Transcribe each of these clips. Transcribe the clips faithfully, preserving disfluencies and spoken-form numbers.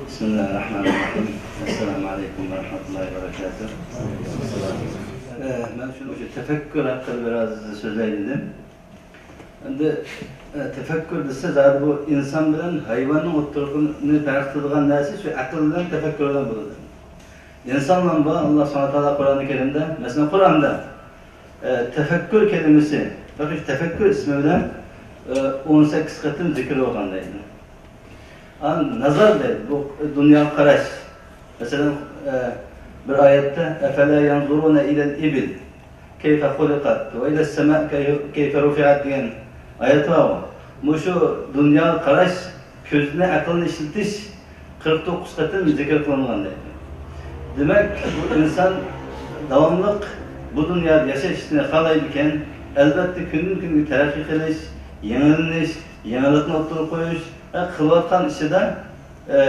بىسمىللاھىرراھمانىرراھىم. ئەسسالامۇ ئەلەيكۇم ۋە رەھمەتۇللاھى ۋە بەرىكاتۇھ. ئە، مەن شۇ، شۇ تەپەككۇر ھەققىدە بىر ئاز سۆزلەي دېدىم. ئەمدى، ئە، تەپەككۇر دېسە، زادى بۇ ئىنسان بىلەن ھايۋاننىڭ ئوتتۇرىسىنى پەرق قىلىدىغان نەرسە شۇ ئەقىل بىلەن تەپەككۇر بىلەن بولىدۇ. ئىنسانلارمۇ بار، ئاللا سۇبھانەھۇ ۋە تائالا قۇرئانى كەرىمدە، مەسىلەن، قۇرئاندا، ئە، تەپەككۇر كەلىمىسى، بەلكى شۇ تەپەككۇر ئىسمى بىلەن، ئە، ئون سەككىز قېتىم زىكىر بولغان دەيدۇ. ئان نەزەر دەيدۇ، بۇ دۇنياغا قاراش. مەسىلەن، ئە، بىر ئايەتتە، «ئەفەلا يەنزۇرۇنە ئىلەل ئىبىل كەيفە خۇلىقەت ۋە ئىلەس سەمائى كەيفە رۇفىئەت» دېگەن ئايەت بارغۇ. مۇشۇ دۇنياغا قاراش، كۆزنى، ئەقىلنى ئىشلىتىش قىرىق توققۇز قېتىم زىكىر قىلىنغان دەيدۇ. دېمەك، بۇ ئىنسان داۋاملىق بۇ دۇنيادا ياشاشنى خالايدىكەن، ئەلۋەتتە كۈندىن-كۈنگە تەرەققىي قىلىش، يېڭىلىنىش، يېڭىلىقنى ئوتتۇرىغا قويۇش ۋە قىلىۋاتقان ئىشىدا، ئە،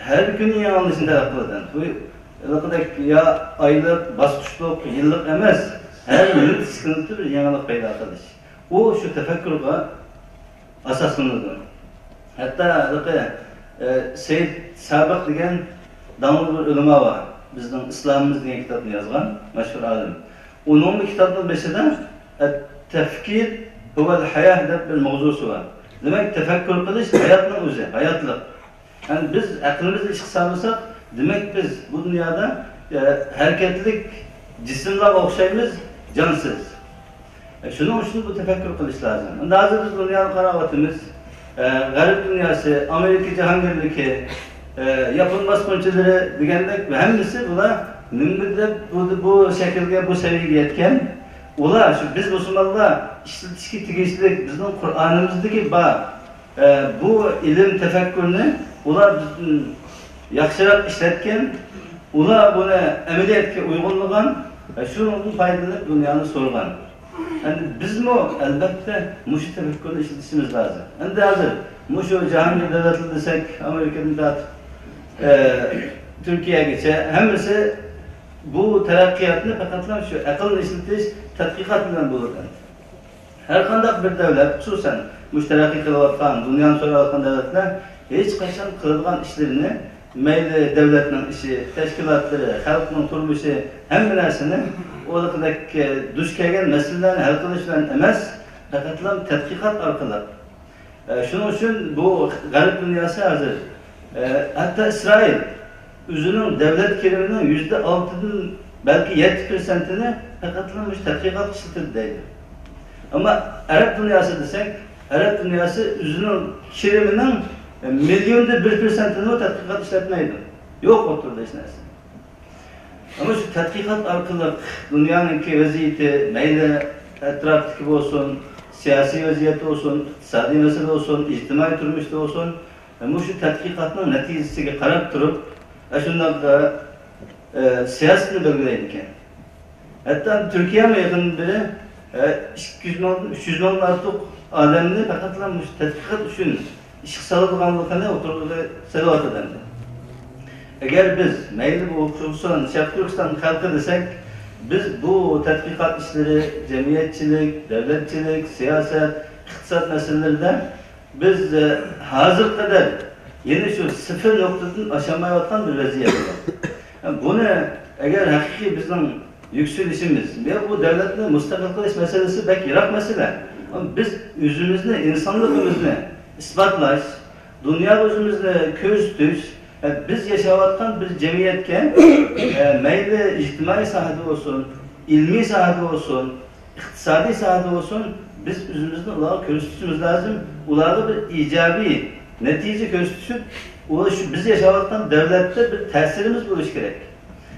ھەر كۈنى يېڭىلىنىشنى تەلەپ قىلىدۇ. بۇ ھېلىقىدەك يا ئايلىق، باسقۇچلۇق، يىللىق ئەمەس، ھەر مىنۇت، سېكۇنتتا بىر يېڭىلىق پەيدا قىلىش. ئۇ شۇ تەپەككۇرغا ئاساسلىنىدۇ. ھەتتا ھېلىقى، ئە، سەيىد سابىق دېگەن داڭلىق بىر ئۆلىما بار. بىزنىڭ ئىسلامىمىز دېگەن كىتابنى يازغان مەشھۇر ئالىم. ئۇنىڭمۇ كىتابنىڭ بېشىدا «ئەت-تەفكىر ھۇۋەل ھاياھ» دەپ بىر ماۋزۇسى بار. دېمەك، تەپەككۇر قىلىش ھاياتنىڭ ئۆزى، ھاياتلىق. يەنى بىز ئەقلىمىزنى ئىشقا سالمىساق، دېمەك، بىز بۇ دۇنيادا، ئە، ھەرىكەتلىك جىسىملارغا ئوخشايمىز، جانسىز. ئە، شۇنىڭ ئۈچۈن بۇ تەپەككۇر قىلىش لازىم. ئەمدى ھازىر بىز دۇنياغا قاراۋاتىمىز. ئە، غەرب دۇنياسى، ئامېرىكا جاھانگىرلىكى، ئە، ياپون باسقۇنچىلىرى دېگەندەك ھەممىسى بۇلار نېمە دەپ بۇ، بۇ شەكىلگە، بۇ سەۋىيەگە يەتكەن؟ ئۇلار شۇ بىز مۇسۇلمانلار ئىشلىتىشكە تېگىشلىك بىزنىڭ قۇرئانىمىزدىكى بار، ئە، بۇ ئىلىم تەپەككۇرنى ئۇلار بىزدىن ياخشىراق ئىشلەتكەن، ئۇلار بۇنى ئەمەلىيەتكە ئۇيغۇنلىغان ۋە شۇنىڭدىن پايدىلىنىپ دۇنيانى سورىغان. ئەمدى بىزمۇ ئەلۋەتتە مۇشۇ تەپەككۇرنى ئىشلىتىشىمىز لازىم. ئەمدى ھازىر مۇشۇ جاھانگىر دۆلەتلىرى دېسەك، ئامېرىكىدىن تارتىپ، ئە، تۈركىيەگىچە ھەممىسى بۇ تەرەققىياتنى پەقەتلا شۇ ئەقىلنى ئىشلىتىش، تەتقىقات بىلەن بولىدۇ. ھەر قانداق بىر دەۋلەت، خۇسۇسەن، مۇشۇ تەرەققىي قىلىۋاتقان، دۇنيانى سوراۋاتقان دەۋلەتلەر ھېچقاچان قىلىدىغان ئىشلىرىنى، مەيلى دەۋلەتنىڭ ئىشى، تەشكىلاتلىرى، خەلقنىڭ تۇرمۇشى، ھەممە نەرسىنى ئۇ دېگۈدەك دۇچ كەلگەن مەسىلىلەرنى ھەل قىلىش بىلەن ئەمەس، پەقەتلا تەتقىقات ئارقىلىق. ئە، شۇنىڭ ئۈچۈن بۇ غەرب دۇنياسى ھازىر، ئە، ھەتتا ئىسرائىل ئۆزىنىڭ دەۋلەت كىرىمىنىڭ يۈزدە ئالتىدىن بەلكى يەتتە پىرسەنتىنى پەقەتلا مۇشۇ تەتقىقاتقا ئىشلىتىدۇ دەيدۇ. ئەمما ئەرەب دۇنياسى دېسەك، ئەرەب دۇنياسى ئۆزىنىڭ كىرىمىنىڭ مىليوندا بىر پىرسەنتىنىمۇ تەتقىقات ئىشلەتمەيدۇ. يوق ئوتتۇرىدا ھېچ نەرسە. ئەمما شۇ تەتقىقات ئارقىلىق دۇنيانىڭكى ۋەزىيىتى، مەيلى ئەتراپتىكى بولسۇن، سىياسىي ۋەزىيەتتە بولسۇن، ئىقتىسادىي مەسىلە بولسۇن، ئىجتىمائىي تۇرمۇشتا بولسۇن، مۇشۇ تەتقىقاتنىڭ نەتىجىسىگە قاراپ تۇرۇپ، ئاشۇنداق، ئە، سىياسەتنى بەلگىلەيدىكەن. ھەتتا تۈركىيەمۇ يېقىندىن بېرى، ئە، ئىككى يۈز مىڭدىن، ئۈچ يۈز مىڭدىن ئارتۇق ئادەمنى پەقەتلا مۇشۇ تەتقىقات ئۈچۈن ئىشقا سالىدىغانلىقىنى ئوتتۇرىغا سېلىۋاتىدۇ ئەمدى. ئەگەر بىز، مەيلى بۇ خۇسۇسەن شەرقىي تۈركىستان خەلقى دېسەك، بىز بۇ تەتقىقات ئىشلىرى، جەمئىيەتچىلىك، دەۋلەتچىلىك، سىياسەت، ئىقتىساد مەسىلىلىرىدە بىز، ئە، ھازىرغا قەدەر يەنە شۇ سىفىر نۇقتىدىن ئاشالمايۋاتقان بىر ۋەزىيەت بار. بۇنى ئەگەر ھەقىقىي بىزنىڭ يۈكسىلىشىمىز ۋە بۇ دۆلەتنى مۇستەقىل قىلىش مەسىلىسى بەك يىراق مەسىلە. بىز ئۆزىمىزنى، ئىنسانلىقىمىزنى ئىسپاتلاش، دۇنياغا ئۆزىمىزنى كۆرسىتىش، ئە، بىز ياشاۋاتقان بىر جەمئىيەتكە، ئە، مەيلى ئىجتىمائىي ساھەدە بولسۇن، ئىلمىي ساھەدە بولسۇن، ئىقتىسادىي ساھەدە بولسۇن، بىز ئۆزىمىزنى ئۇلارغا كۆرسىتىشىمىز لازىم، ئۇلارغا بىر ئىجابىي نەتىجە كۆرسىتىشىپ، ئۇ شۇ بىز ياشاۋاتقان دۆلەتتە بىر تەسىرىمىز بولۇشى كېرەك.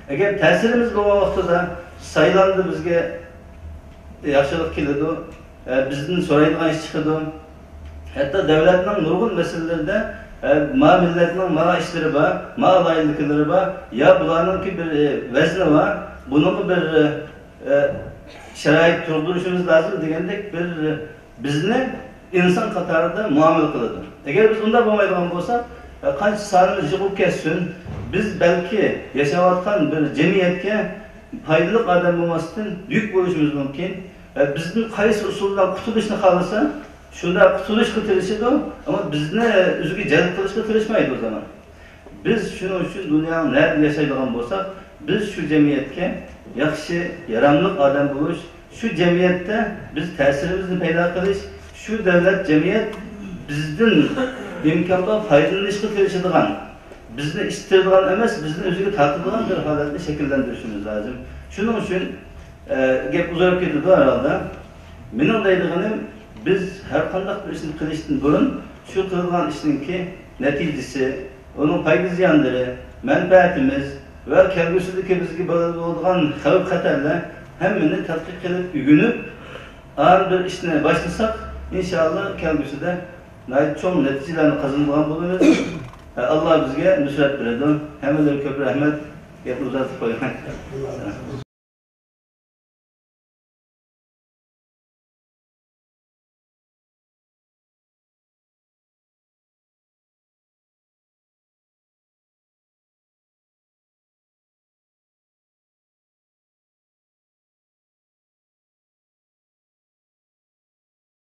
ئەگەر تەسىرىمىز بولغان ۋاقتىدا سايلامدا بىزگە ياخشىلىق كېلىدۇ، ئە، بىزدىن سورايدىغان ئىش چىقىدۇ. ھەتتا دۆلەتنىڭ نۇرغۇن مەسىلىلىرىدە، ئە، ما مىللەتنىڭ مانا ئىشلىرى بار، ما ئالاھىدىلىكلىرى بار، يا بۇلارنىڭكى بىر، ئە، ۋەزنى بار، بۇنىڭغا بىر، ئە، ئە، شارائىت تۇغدۇرۇشىمىز لازىم دېگەندەك بىر، ئە، بىزنى ئىنسان قاتارىدا مۇئامىلە قىلىدۇ. ئەگەر بىز ئۇنداق بولمايدىغان بولساق، ئە، قانچە سانىمىز جىق بولۇپ كەتسۇن، بىز بەلكى ياشاۋاتقان بىر جەمئىيەتكە پايدىلىق ئادەم بولماستىن، يۈك بولۇشىمىز مۇمكىن. ئە، بىزدىن قايسى ئۇسۇلدا قۇتۇلۇشنى خالىسا، شۇنداق قۇتۇلۇشقا تىرىشىدۇ، ئەمما بىزنى ئۆزىگە جەلپ قىلىشقا تىرىشمايدۇ ئۇ زامان. بىز شۇنىڭ ئۈچۈن دۇنيانىڭ نەدە ياشايدىغان بولساق، بىز شۇ جەمئىيەتكە ياخشى، ياراملىق ئادەم بولۇش، شۇ جەمئىيەتتە بىز تەسىرىمىزنى پەيدا قىلىش، شۇ دۆلەت، جەمئىيەت بىزدىن ئىمكان بار پايدىلىنىشقا تىرىشىدىغان، بىزنى ئىتتىرىدىغان ئەمەس، بىزنى ئۆزىگە تارتىدىغان بىر ھالەتنى شەكىللەندۈرۈشىمىز لازىم. شۇنىڭ ئۈچۈن، ئە، گەپ ئۇزىراپ كېتىدۇ ھەرھالدا. مېنىڭ دەيدىغىنىم، بىز ھەر قانداق بىر ئىشنى قىلىشتىن بۇرۇن شۇ قىلىدىغان ئىشنىڭكى نەتىجىسى، ئۇنىڭ پايدا زىيانلىرى، مەنپەئەتىمىز ۋە كەلگۈسىدىكى بىزگە بولىدىغان خەۋپ خەتەرلەر ھەممىنى تەتقىق قىلىپ ئۆگىنىپ، ئاران بىر ئىشنى باشلىساق، ئىنشائاللا كەلگۈسىدە ناھايىتى چوڭ نەتىجىلەرنى قازىنىدىغان بولىمىز. ئاللا بىزگە نۇسرەت بېرىدۇ. ھەممىلەرگە كۆپ رەھمەت. گەپنى ئۇزارتىپ قويماي.